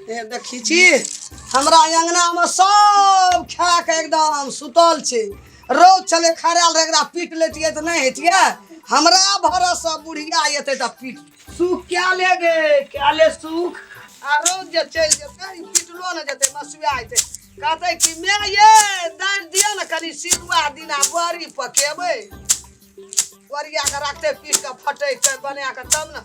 हे देखी छी हमरा अंगना में सब खा के एकदम सुतल छै। रौद छलै खड़ायल रहै, एकरा पीट लेतियै तऽ नहि हेतियै। हमरा भरोसा बुढ़िया एतै तऽ पीट सुख क्या ले गे, क्या ले सुख। आ रौद जे चलि जेतै ई पीटलो ने जेतै, मसुआ जेतै। कहतै कि मैं ये दालि दिअ ने कनि सिलुआ दिना बड़ी पकेबै। बड़िया के राखतै पीट के फटैक के बना के तब ने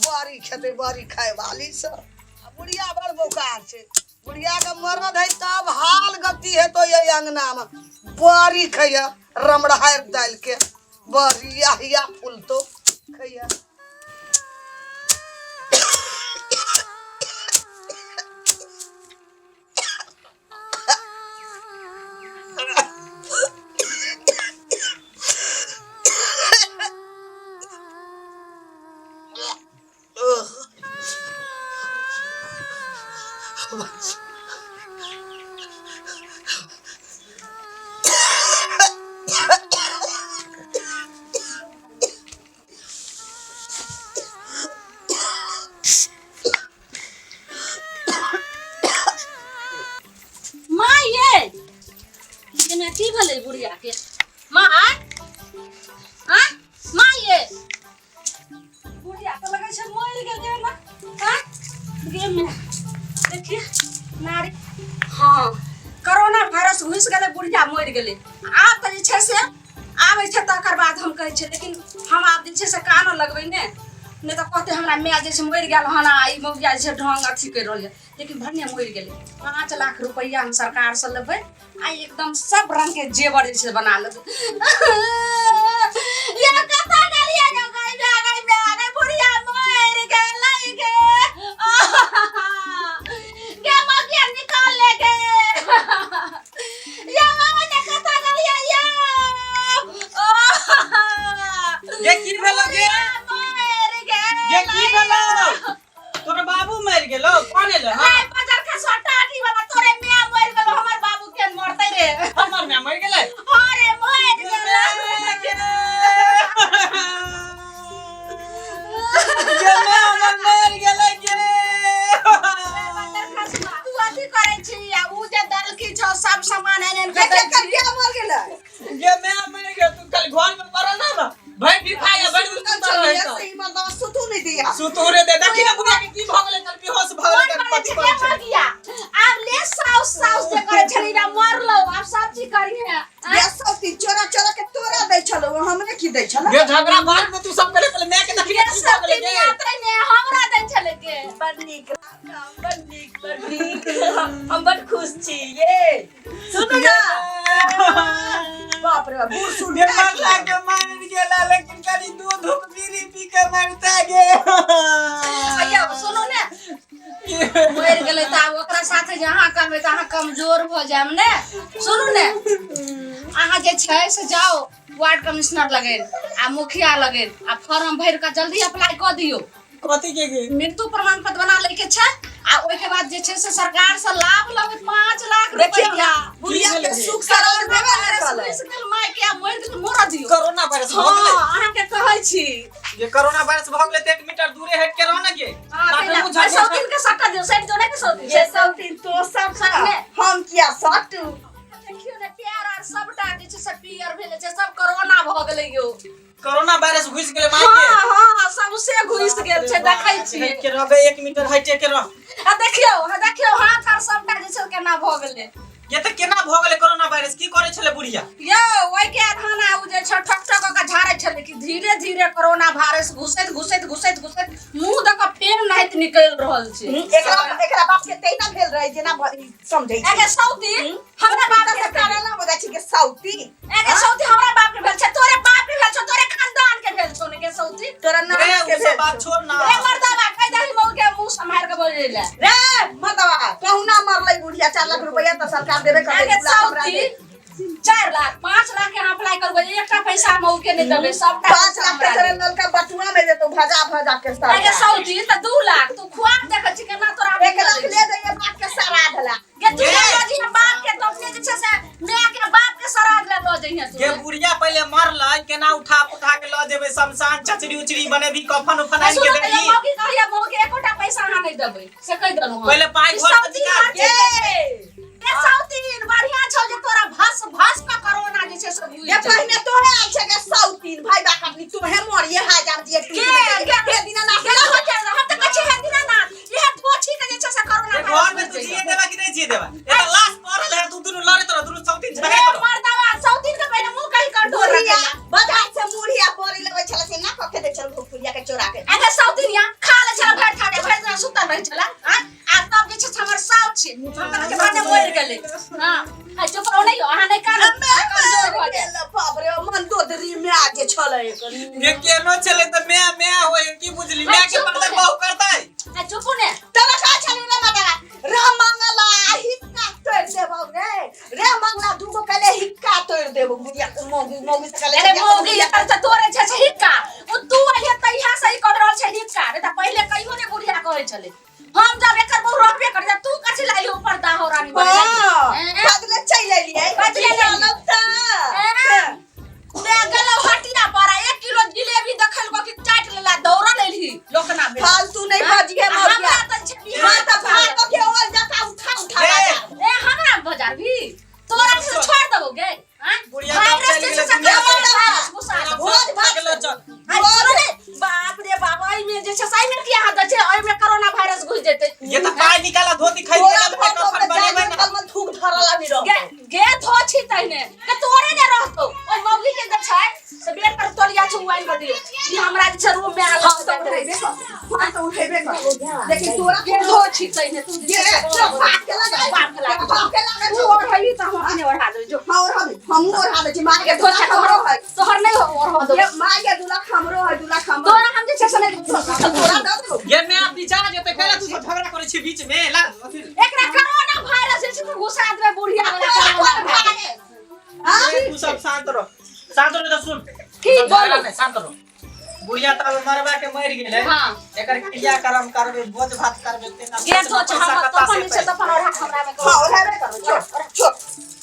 बड़ी खेतै, बड़ी खाय वाली सब। आ बुढ़िया बड़ बोकार छै, बुढ़िया के मरद है तब हाल गति हेतो ये अंगना में। बड़ी खैया रमड़ाएर दालि के बड़ी याहिया फूलतो खैया। माँ ये एना की भेलै बुढ़िया के? माँ आ माँ ये बुढ़िया तऽ लगै छै मरि गेलै ना। आ गे माँ देखिए नारी, हाँ कोरोना वायरस घुसि गेलै, बुढ़िया मरि गेलै। आब तऽ जे छै से आबै छै तकर बाद हम कहै छियै, लेकिन हम आब जे छै से कानऽ लगबै ने, नहि तऽ कहतै हमरा माय जे छै मरि गेल हन आ ई मौगिया जे छै ढङ्ग अथी करि रहल यऽ। लेकिन भने मरि गेलै, 5 लाख रुपैआ हम सरकारसँ लेबै आ एकदम सब रङ्गके जेवर जे छै बना लेबै। ये कतऽ गेलियै यौ गै माय, गै माय, गै बुढ़िया मरि गेलै गे। गे मौगिया निकाल ले गे। या मामा ने कतऽ गेलियै यौ? गे की भेलो गे? मरि गेलै। गे की भेलो? तोर बाबू मरि गेलो? कोन एलो? हां रे बजर खसुआ टाटी वाला, तोरे माय मरि गेलो, हमर बाबू केन मरतै रे? हमर माय मरि गेलै? हां रे मरि गेलै। गे गे माय हमर मरि गेलै गे। बजर खसुआ तू अथी करै छी आ उ जे दलकी छौ सब सामान आनि आनि के दै छी। के मर गेलै? गे माय मरि गेल। तू कल घर में पड़ल ना ना भरि दिन खाय भरि दिन सुतल रहै छौ। सही मर्दवा सुतू नहीं दिया। सुतू रे दे, देखी ना बुढ़िया के की भऽ गेलै, कल बेहोश भऽ गेलै। कोन कल करै कथी छै करै के छै? मगिया? आब ले साउस साउस जे करै छली ना मरलो, आब सब चीज करी है। ये सब चीज चोरा चोरा के तोरा दै छलो, हमरे की दै छलो? गे झगड़ा बाद में तू सब करे, पहले मैं के देखी के ना की भऽ सब गेलै दिन गे। आतै ने हमरा दै छलै के। बड़ नीक, बड़ नीक, बड़ नीक, हम बड़ खुश छी। ये सुनू ना, बाप रे बाप, बूढ़ सूढ़ गे मरला के मरि गेला, लेकिन कनी दूध उध बीड़ी पी के मरता गे। अय्या सुनू ने, मरि गेलै तऽ आब ओकरा साथे जे अहाँ करबै तऽ अहाँ कमजोर भऽ जायब ने। सुनू ने, अहाँ जे छै से जाउ वार्ड कमिश्नर लगन आ मुखिया लगन आ फॉर्म भरि कऽ जल्दी अप्लाई कऽ दियौ। कथी के गे? मृत्यु प्रमाण पत्र बना लै के छै आ ओहिके बाद जे छै से सरकार से लाभ लेबै 5 लाख देखियौ रुपैआ। ना, बुढ़िया की के भेलै? सुख सरल कोरोना देबे ने वायरस कलै। घुसि गेल माय के आ मरि गेल, मरऽ दियौ। कोरोना वायरस भऽ गेलै? हँ अहाँके कहै छी। ये कोरोना वायरस भऽ गेलै तऽ 1 मीटर दूरे हटि के रह ने गे। हाँ, बाप रे, ताहि मुँह ला। झड़ सौ दिन के सट्टा दियौ, सटि जो नहि के सौ दिन। ये सब दिन तो सब सटने। हम किया सटू? देखियौ ने पैर आर सबटा जे छै से पीयर भेल छै, सब कोरोना भऽ गेलै यौ। कोरोना वायरस घुसि गेलै माय के। हाँ हाँ सबसे घुसि गेल छै, देखै छियै। हटि के रह गे, 1 मीटर हटि के रह। आ देखियौ, हाँ देखियौ हाथ आर सबटा जे छै केना भऽ गेलै। ये तऽ केना भऽ गेलै कोरोना वायरस? की करै छलै बुढ़िया? यौ ओहिके आधाना उ जे छै ठक ठक कऽ झाड़ै छलै कि धीरे धीरे कोरोना वायरस घुसैत घुसैत घुसैत घुसैत मुंह दऽ कऽ फेर नाहित निकलि रहल छै। एकरा एकरा बाप के तहिना भेल रहै जेना समझै छी। एगे सौती हमरा बाप के से कारण हो जाइ छै के सौती। एगे सौती हमरा बाप के भेल छै, तोरे बाप के भेल छौ, तोरे खानदान के भेल छौ ने गे सौती। तोरा नाम रे के उ सब भेल बात छौ। छोड़ ना। रे मर्दाबा कहि दही मऊ के मुंह सम्हार के बजै ले। रे मर्दवा कहुना मरलै बुढ़िया, 4 लाख रुपया तऽ सरकार देबे करतै। एगे 2 लाख हमरा सौती दे। 4 लाख 5 लाख के अहाँ अप्लाई करबै, एकटा पैसा मऊ के नहि देबै, सबटा 5 पैसा लाख हमरा के तोरा देबै। नलका बटुआ में देतौ भजा भजा के एगे सरकार। सौती तऽ 2 लाख तू खुआब देखै छी केना तोरा 1 लाख ले जाइए बाप के श्राद्ध ला। गे तू लऽ जइहे बाप के, तो अपने जे छै से माय के बाप के श्राद्ध ले लऽ जइहे तू। गे बुढ़िया पहिले मरलै, केना उठा उठा के लऽ जेबै शमशान, चचरी उचरी बनेबी, कफन उफन आनि के सुनू ने, देबी? मौगी कहैया मौगी एकोटा पैसा अहाँ नहि देबै। देबै से कहि देलहुँ हम। पहिले पाइ ई घर पर सौतीन निकाल। हर चीज ए सौतीन बढ़िया छौ जे तोरा भस भस का कोरोना जे छै से घुसि ये जेतौ। पहिने तोहे आयल छे के सौतीन भाई बा कटनी तुम्हें मरिए हजार दिए के के हे दीनानाथ के हो जाए हम त कहै छी हे दीनानाथ इहे धोछी के जे छै से कोरोना ए, घर में तू जिए देबा कि नहीं जिए देबा ए त लाश पड़ल है तू दुनू लड़ैत रह दुनू सौतीन ए झगड़ैत रह मर्दावा सौतीन के पहिले मुंह कहि कंट्रोल बुढ़िया रखैया बाजार से मुढ़िया बोरी लेबै छला से ना कके दे छल भुखुरिया के चोरा के अरे सौतीन या खा ले छला भरि थाने भरि दिन सुतल रहै छला आ आ तब जे छै से हमर साउथ छै हम तऽ कहै छी भने मरि गेलै हां आ चुप रहो नहि अहाँ नहि कानू कमजोर भऽ जायब बाप रे मन दोदरी में आ जे छलै एकर ये केनो चले त मैं मैं होय की बुझली मैं के चुप पर्दा रे। बहु करतै आ चुपू ने तोरा का छलू रे मदरा रे मंगला हिक्का तोड़ देबौ रे रे मंगला दूगो कले हिक्का तोड़ देबौ बुढ़िया मौगी मौगी से कले अरे मौगी एकर तऽ तोरे छै से हिक्का ओ तू अइहे तहिया से ई कह रहल छै हिक्का रे तऽ पहिले कहियो ने बुढ़िया कहै छलै हम जब एकर बहु रहबे करै तऽ तू कथी लाइली ऊपर दाहो रानी बने हां हैं? बदले चल एलियै बदले लेलियै। तऽ मैं गेलौ हटिया पर आ 1 किलो जिलेबी देखल को कि चाट लेला दौड़ल एलही लोकना में फालतू नहीं बजिए आ मौगिया हमरा तऽ छै हां बिहार तऽ भागो के ओल जका उठा उठा ए, बाजार ए हमरा बाजार भी तोरा से छोड़ देबो गे हां बुढ़िया तो वायरस चलि जे गेलै, छै से दुनिया कोरोना वायरस घुसा देबो। भोज भात चल चल आ सुनो ने बाप रे बाप एहिमे जे छै से एहिमे की अहाँ दै छै एहिमे कोरोना वायरस घुसि जेतै ये त पाइ निकाला धोती खरीद तोरा के भागो कफन के बनेबै जाय ना जंगल में थूक धरल अभी रह गे गे धोछी तहिने के तोरे ने रहतो ओहि मौगी के जे छै से बेड पर तोलिया छै आनि कऽ दियौ ई हमरा जे छै रूम में आयल हम तऽ उठेबे कर हम तऽ उठेबे कर लेकिन तोरा गे धोछी तहिने तू गे तो बाप के लगा बाप के लगा। बाप के लगा तू ओढ़ही तऽ हम अपने ओढ़ा देबै जो हां ओढ़ाबे हमहूँ ओढ़ा दै छी माय के धोछा दू लाख हमरो है तोहर नहि ओढ़ ये देबौ माय के 2 लाख हमरो है 2 लाख हमरो तोरा हम जे छै से नहि तोरा दऽ देबौ ये मैं बिचा जेतै कैला तू सब झगड़ा करै छी बीच में ला अथी एकरा कोरोना वायरस जे छै से घुसा देबै बुढ़िया वाला तोरा कोरोना कोन वायरस। भागे हां ए, तू सब शांत रह शांत रह तो सुन की सब झगड़ा बोलू? नहीं शांत रह बुढ़िया त अब मरबा के मर गेलै हाँ। एकर क्रिया कर्म करबे भोज भात करबे तेना गे तो पैसा हम कत्ता तो अपन से से तो अपन ओढ़ा हमरा में हां ओढ़ाबे करबै छोड़ छोड़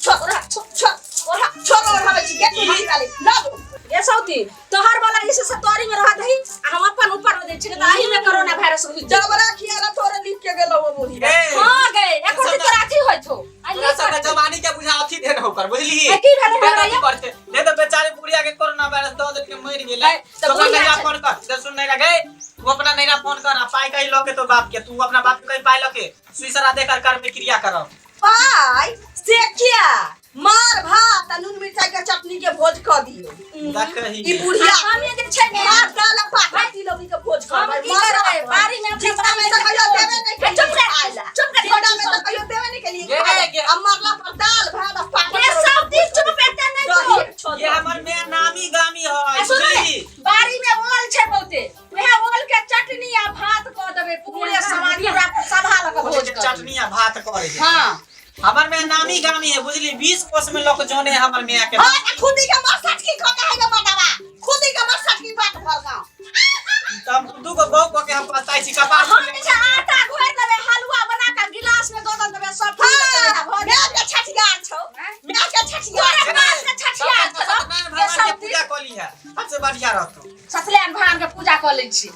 छोड़ ओढ़ा छोड़ ओढ़ा छोड़ ओढ़ाबे छी गे तू निकाली ना दो ये सौती तोहर वाला जैसे से तोरी में रह दही आ हम अपन ऊपर हो दै छी त अही में कोरोना वायरस घुस जाय जबरा खियाला तोरे लिख के गेलौ ओ बुढ़िया ए हां गए एको दिन तोरा अथी होय छौ आ तोरा लिख सबके जवानी के बुझा अथी देन होकर बुझली आ की भेलै हमरा अथी ये? करते नहीं तो बेचारे बुढ़िया के कोरोना वायरस दऽ देलके मरि गेलै है, तो तऽ ओकरा बुढ़िया नैरा छै। फोन कर दे सुन नैरा गए तू अपना नैरा फोन कर आ पाई कहीं लके तो बाप के तू अपना बाप के कहीं पाई लके सुई सरा देकर कर में क्रिया करब पाई से किया मार भात आ नून मिरचाई के चटनी के भोज क दियो देखही ई बुढ़िया हम ये जे छै ने भात दाल आ पापड़ तिलौरी के भोज हम करबै की करबै बारी में अपने जीता में तऽ कहियो देबे नहि ए, चुप केलिए रह चुप रह जीता में तऽ कहियो देबे नहि केलिए गे, खाय ला। गे। आ मरला पर दाल भात आ पापड़ ये सब दिन चुप एते नहीं दही बोल छोड़ ये हमर मैं नामी गामी है आ सुन ने, बुझली बारी में ओल छै बहुते वएह ओल के चटनी आ भात कऽ देबै पूरे समाज पूरा सभा लऽ कऽ भोज करबै चटनी आ भात करे छै हाँ हमर मैं नामी गामी है बुझली 20 कोस में लोग जोने हमर मियां के हां तऽ खुदी के मर सटकी खो के है गे मर्दाबा खुदी के मर सटकी बात भर गाँव तब दू गो बहू कह के हम पछताई छी कपार हम जे छै आटा घोरि देबै हलुआ बना कऽ गिलास में दऽ दऽ देबै सब पी लेतै हां भऽ मैं के छठियार छौ मैं के छठियार तोरा बाप के छठियार छौ सत्यनारायण ये भगवान के सब पूजा कऽ ली है सबसे बढ़िया रहतो सत्यनारायण भगवान के पूजा कऽ लै छी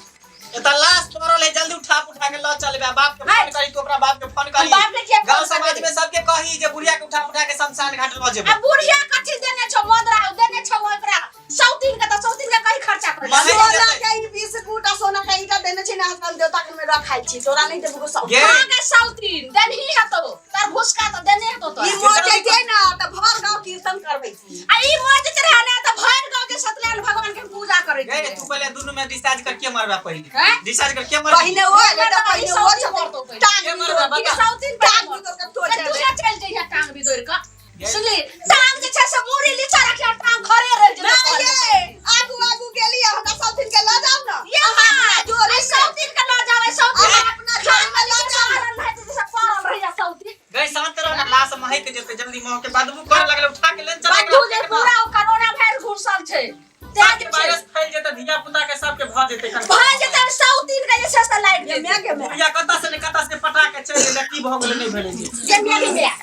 एतऽ लाश पड़ल है जल्दी उठा उठा के लऽ चलबे बाप के फोन करी तू अपना बाप के फोन करी बाप के किया गांव फोन समाज करबै? में सबके कही जे बुढ़िया के उठा उठा के शमशान घाट लऽ जेबै आ बुढ़िया कथी देने छौ मदरा देने छौ ओकरा सौतीन के तऽ सौतीन के कहीं खर्चा कर महे सोना के ई 20 गोटा सोना के ईटा देने छै ने आजकल देवता के में रखाइ छी तोरा नहीं देबो सौ गे। हाँ गे सौतीन देनही हेतौ तार भुसका तऽ देने हेतौ ई तोरा मर जैते ना त भर गांव कीर्तन करबै छी आ ई मर जेतै रहै ने तऽ भरि गाँव के सत्यनारायण भगवान के पूजा करै गे छै तू पहले दुनू में डिस्चार्ज कर के मरबा पहले हैं? डिस्चार्ज कर के मरबा पहिने ओ एलै त ई पहिने ओ सौतीन छलै मरतौ पहिले। टांग के भी मरबा तोड़ ई बता सौतीन टांग पहिले भी तोड़ के तोड़ तू देबै चलि जइहे टांग भी दौड़ कऽ सुनली टांग जे छै से मूड़ी नीचा रखिया टांग खड़े रहि ना जेतौ ये आगू आगू गेली हमरा सौतीन के लऽ जाउ ना ये अहाँ अपना जोड़ी आई सौतीन के लऽ जाबै सौतीन अहाँ अपना जोड़ी में लऽ जाउ रहै छै पड़ल रहैया सौतीन गई शांत रह ना लाश महक जेतै जल्दी महक के बदबू करे लगले उठा के लेन चल बदबू जे पूरा ओ कोरोना वायरस घुसल छै तें जे छै वायरस फैल जेतै धिया पुता के सबके भऽ जेतै कन भऽ जेतै सौतीन के जे छै से लागि ये जेतै मैं के मैं बुढ़िया कतऽ से ने कतऽ से पटा के चलि गेलै की भऽ गेलै नहि भेलै जे गे मेरे गे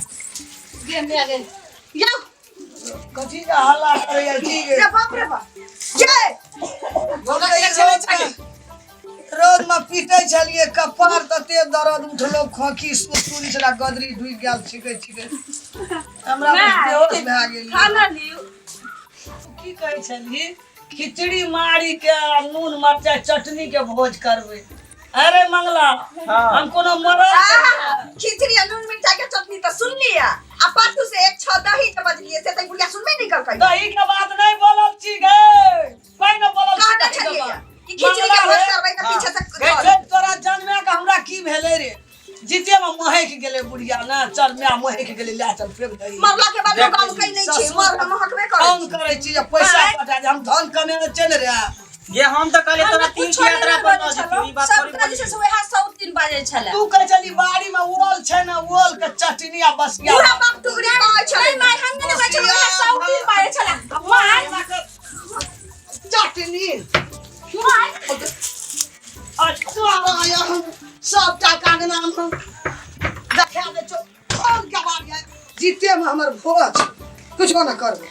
गे मेरे गे यौ कथी के हल्ला करैया की गे रे बाप रे बाप ये बोला के चले चले रोज में पीटे छलिए कपार तते दर्द उठलो खोखी सुसुरी छला गदरी ढुकि गेल छिकै छिकै हमरा बेहोश भए गेल। खाना लियौ। की कहै छलही? खिचड़ी मारी के आ नून मरचाइ चटनी के भोज करबै। अरे मंगला, हम कोनो मरल आहा, खिचड़ी आ नून मिरचाई के चटनी तऽ सुनली आ पाछू से एक छह दही के बजलिए से तऽ बुढ़िया सुनबे नहीं करकै। दही के बात नहीं बोलल छी गे, कोई न बोलल छी कहने दही के छलियै बात। कि खिचड़ी के मंगला भोज रे, करबै तऽ पीछे से गै, से तोरा जन्मे के हमरा की भेलै रे? जीते में महक गेलै बुढ़िया ना, चल माय महक गेलै, ले चल फेंक दही। मरला के बाद लोग गम कै नहीं छै, ससुर मर महकबे करै फोन छै। करै छी जे पैसा पठा दे, हम धन कमेने चलि रे। ये हम तऽ कहलियै तोरा हमरा तीन कुछो नहि यात्रा पर बजै लऽ जेतियौ, ई छलौ बात सब थोड़ी जे बोलै छै से वएह 103 बाजै छलै। तू कहै छली बाड़ी में ओल छै ने, ओल के चटनी आ बसिया। पूरा बाप टुकड़ी कहै छलै। नहीं माय, हम नहि कहै छलौ, वएह 103 बाजै छलै माय। चटनी माय अच्छा आया हम सब टाका के नाम हम देखा दे छौ फोन के बारी आय जीते में हमर भोज कुछो न करबै,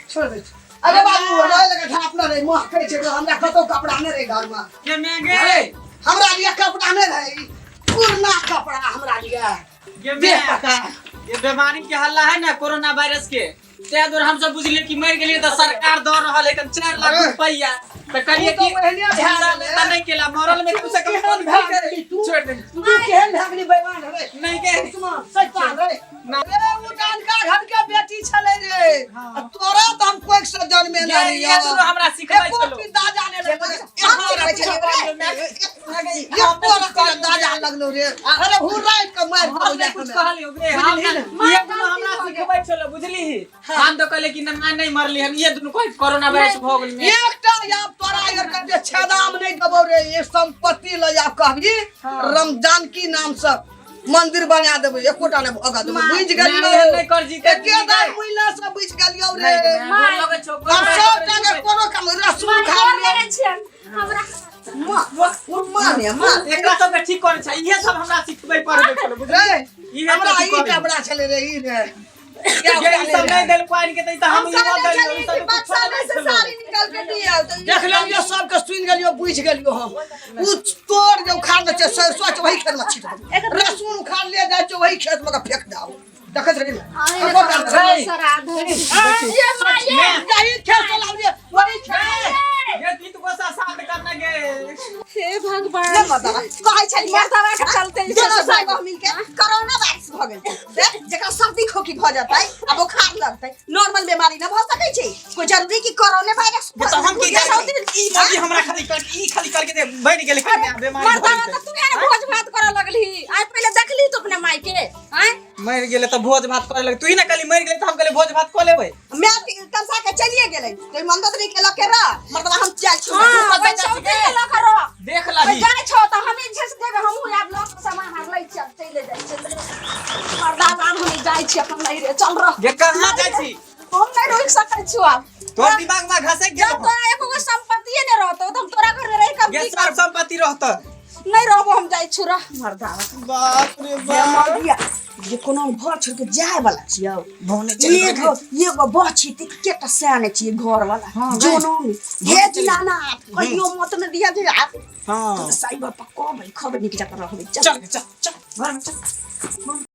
छोड़ दे। अरे बाबू रहे लगे ढापना रहे महकै छै, हमरा कतौ कपड़ा नहि रहे घर में। के मैं गे अरे हमरा लिए कपड़ा नहि रहे, पुरना कपड़ा हमरा लिए के देह मैं पका। ये बीमारी के हल्ला है ना कोरोना वायरस के, तै दुआरे हमसब बुझलियै कि मरि गेलियै तऽ सरकार दऽ रहल है 4 लाख अरे। रुपैआ, तऽ कहलियै तू कि तऽ ओहने भए जिंदा गेलै। नेता नहि केला, मरल में कम से कम केहन फोन भए भए गेली तू? छोड़ि देली। तू केहन भए गेली बेईमान रे? नहि के शैतान रे। रे उ डानका घर के बेटी छलै रे, आ तोरा तऽ हम कोइक से जन्मे ये नहि ये रहियौ। दुनू हमरा सिखबै एको छलौ। रत्ती दाजा नहि लगलै। हम सिखबै छलियै रे। एको रत्ती दाजा लगलौ रे। अरे हुर्राइ के मारि हम देलौ नहि जा कुछ हमे। कहलियौ गे, हम बुझलिही ने ये दुनू हमरा सिखबै छलौ बुझलिही। हम तऽ कहलियै कि ना नहि मरली हम, ये दुनू कहै कोरोना वायरस भऽ गेल मे। एकटा आब तोरा अगर कते छेदाम नहि देबौ रे, ये संपत्ति लऽ जाब कहबी रमजान की नाम से मंदिर बना देबै, एकोटा नहि भगत देबै, बुझि गेलियौ? नहि, एहन नहि कर जीते, एके दार मुइला से बुझि गेलियौ रे। नहि, गोर लगै छौ, गोर आब लगै सबटा छौ। के कोनो काम रसूल माय खा गोर लियौ। लगै छियनि हमरा। माँ माँ ने माँ एकरा सबके ठीक करै छै, इहे सब हमरा सिखबै पढ़बै छलौ बुझलिही। रे इहे हमरा सब ई करै। कपड़ा छलै रे, ई रे ये ई सब नहि देलको आनि के तऽ ई तऽ हम हम ई कहने देलियौ, छलियै ई कि सब कुछो बक्सा नहि में से छलौ। साड़ी निकाल के दियौ तऽ देख लेलियो सबके, सुनि गेलियो, बुझि गेलियो हम। उ तोड़ जे उखाड़ दै छै सरसो छै वही खेत में छीट दो, रसून उखाड़ ले जाइ छै वही खेत में के फेंक दाओ, देखैत रही ने। एको टा नहि। ये माय ये यही खेत से लाबिए वही खेत। ये गीत गोसा साथ करना गे। हे भगवान, ले मर्दाबा कहै छलियै मर्दाबा के चलते ई दोनो सब साइड मिल के कोरोना वायरस भऽ गेल छै, जकरा सर्दी खोखी भऽ जेतै आ बोखार लगतै, नॉर्मल बीमारी न भऽ सकै छै, कोई जरूरी कि कोरोना वायरस ये तऽ हम की जानै, ई मौगी हमरा खाली कर ई खाली करके दे बनि गेलै कन्या बीमारी भऽ मर्दाबा जेतै। तऽ तू यार भोज भात करऽ लगलही, आइ पहिले देखली तू अपना माय के आँय? मरि गेलै तऽ भोज भात करे लगै, तू ही ने कहली मरि गेलै तऽ हम कहलियै भोज भात कऽ लेबै। मैं तमसा के चलिए गेलै तो मदद नहीं केलक के रह मर्दबा, हम जाइ छी। हाँ, कतऽ ओहि जाइ छी सौती गे? के लऽ कऽ रह। देख ओहि लही जाइ छौ तऽ हम ई झेस देबै, हमहूँ आब लऽ कऽ सामान आर लै छी, आब चलि जाइ छी। मर्दाबा आब हम जाइ छी अपन नैहरे, चल रह। गे कहाँ जाइ छी? हम नहि रोकि सकै छियौ आब। तोर दिमाग में घसक जब गेल। तोरा एको गो संपत्तिये नहि रहतौ तऽ हम तोरा घर में रहि कऽ गे की सब करब? संपत्ति रहतौ। नहि रहबो, हम जाइ छी रह मर्दाबा। बाप रे बाप, मर्दिया जे कोनो घर छोड़ के जाय वाला छियौ भौने चलि एगो एगो बची ते केटा सियाने छियै घर वाला जोनो हे दीनानाथ कहियो मत न दिया जे आप। हाँ साई बापा कहबै खबै निक जकाँ रहबै। चल चल चल घर में चल।